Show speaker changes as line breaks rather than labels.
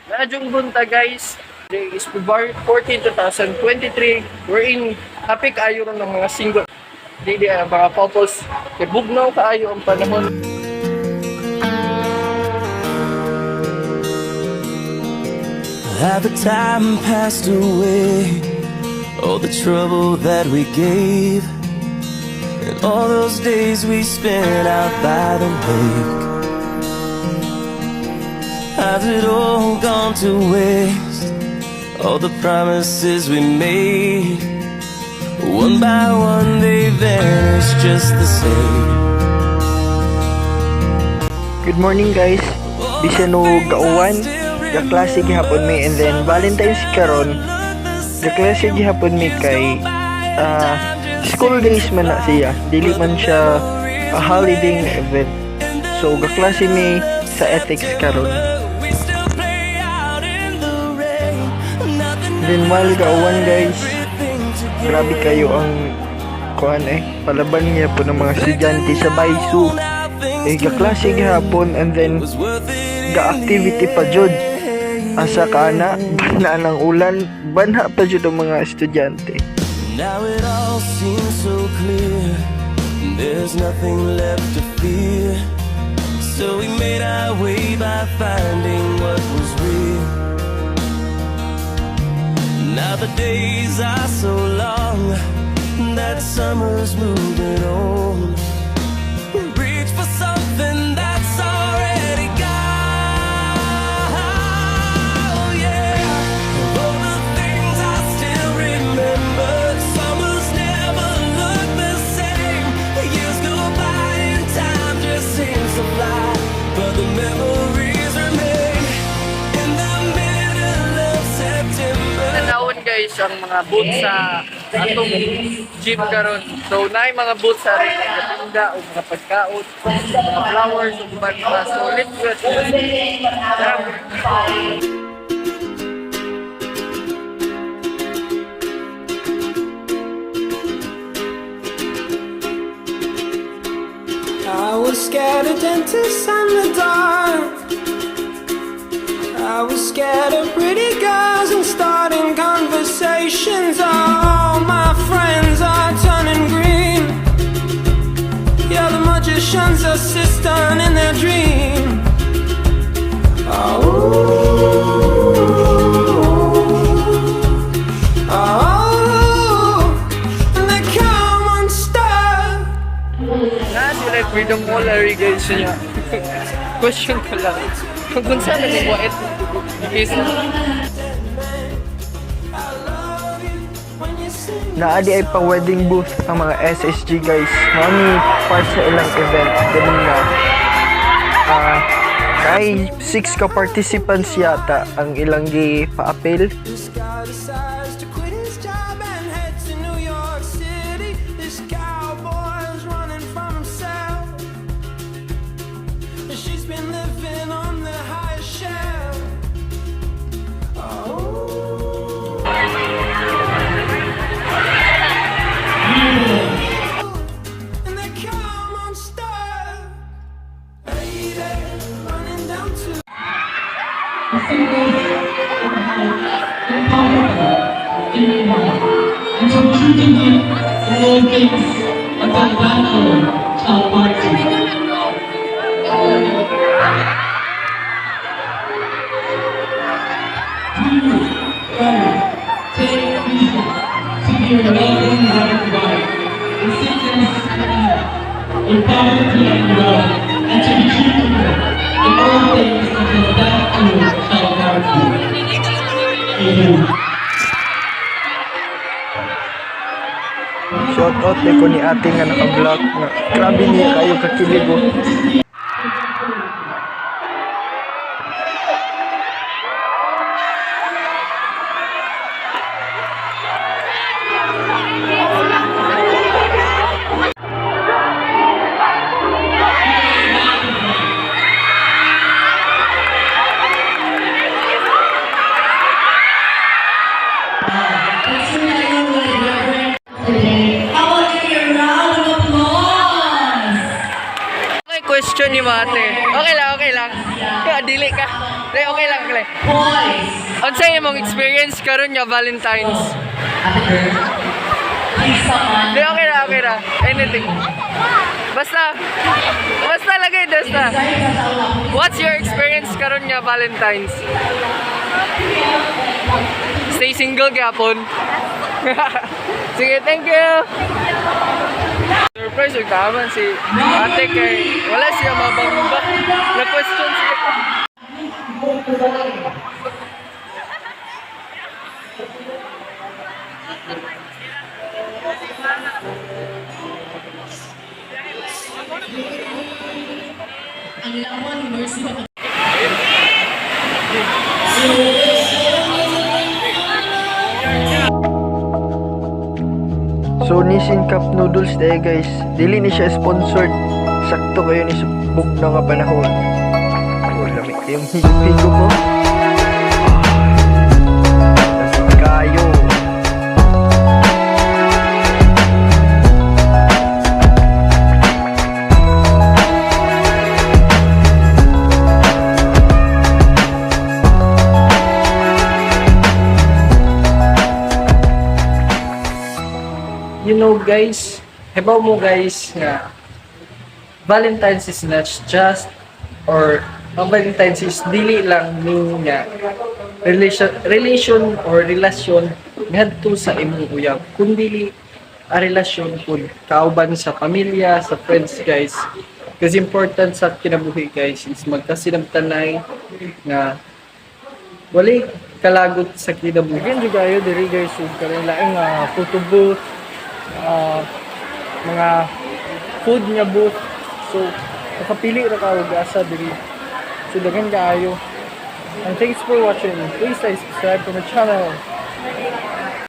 Maayong buntag, guys. Today is February 14, 2023. We're in happy kaayo ron ng mga single. Di di ang mga couples. Kay bugnaw kaayo ang panahon.
Have the time passed away? All the trouble that we gave, and all those days we spent out by the lake. Has it all gone to waste? All the promises we made, one by one they vanished just the same.
Good morning, guys. Bisan no gauwan, gaklase gihapon mi and then Valentine's karon. Gaklase gihapon mi kay school days man na siya. Dili man siya a holiday nga event. So gaklase mi sa ethics karon.
We still play out in the rain. Nothing
Then while gauwan, guys,
everything to
grabe kayo ang kuan eh, palaban niya po ng mga estudyante sa Baisu. Eh gaklase gihapon and then
was worth it.
Ga-activity pa jud. Asa ka na, banha ng ulan, banha pa jud ang mga estudyante.
Now it all seems so clear. There's nothing left to fear. So we made our way by finding what was real. Now the days are so long that summer's moving on. Reach for something that's already gone. Yeah. All the things I still remember. Summers never look the same. The years go by and time just seems to fly. But the memories remain in the middle of September.
Tanawon, guys, ang mga booth sa atong gym karon. So naay mga booth sa rin mga tinda o mga pagkaon, mga flowers ug uban pa. So let's go. Tara.
I was scared of dentists and the dark. I was scared of pretty girls and starting conversations. All my friends are turning green. Yeah, the magician's assistant in their dream. Oh, and they come unstuck.
Na sila Freedom Mall area, guys, niya. Question ko lang. Kung saan nag-wait is
Naa di ay pa wedding booth ang mga SSG, guys. Mao ni part sa ilang event ganun na. Kay 6 ka participants yata ang ilang gi pa-appeal.
This guy decides to quit his job and head to New York City. This cowboy's running from himself. She's been living on the highest shelf. Oh. And they come unstuck. Lady, running down to
Singles in health, in poverty, in wealth, and to be true to him in all things until death shall part you. Do you, brother, take Lisa to be your loving wedded wife, in sickness and in health, in poverty and wealth, and to be true to her in all things until death too shall part you? Amen.
Shout out ko ni ate nga naka-vlog nga grabe niya kayo kakilig oh.
Today. How about give you a round of applause?
May question ni Mate. Okay lang, okay lang. Dili ka. Di, okay lang, okay lang.
Boys.
Unsa imong experience karon nga Valentine's?
Ate girl. Please someone.
Di, okay ra, okay ra. Anything. Basta, basta lagi, basta. What's your experience karon nga Valentine's? Stay single gyapon. Sige, thank you. Surprise ug taman si ate kay wala siya mabangba. Na question siya.
Ang laman ni Mercy.
So Nissin Cup Noodles day guys, dili ni siya sponsored. Sakto kayo ni subog na nga panahon. Oh, lami kayong higop mo. Ah, lami kayo.
You know guys, hibaw mo guys nga Valentine's is not just or ang Valentine's is dili lang ni nga relation or relasyon ngadto sa imong uyab, kundi a relasyon pud kauban sa pamilya, sa friends, guys, kasi important sa kinabuhi, guys, is magkasinabtanay nga walay kalagot sa kinabuhi. Again, jud kayo diri guys, ug kanang laing photo booth, mga food nga booth. So, nakapili ra ka og asa diri. So, daghan kaayo. And thanks for watching. Please like, subscribe to my channel.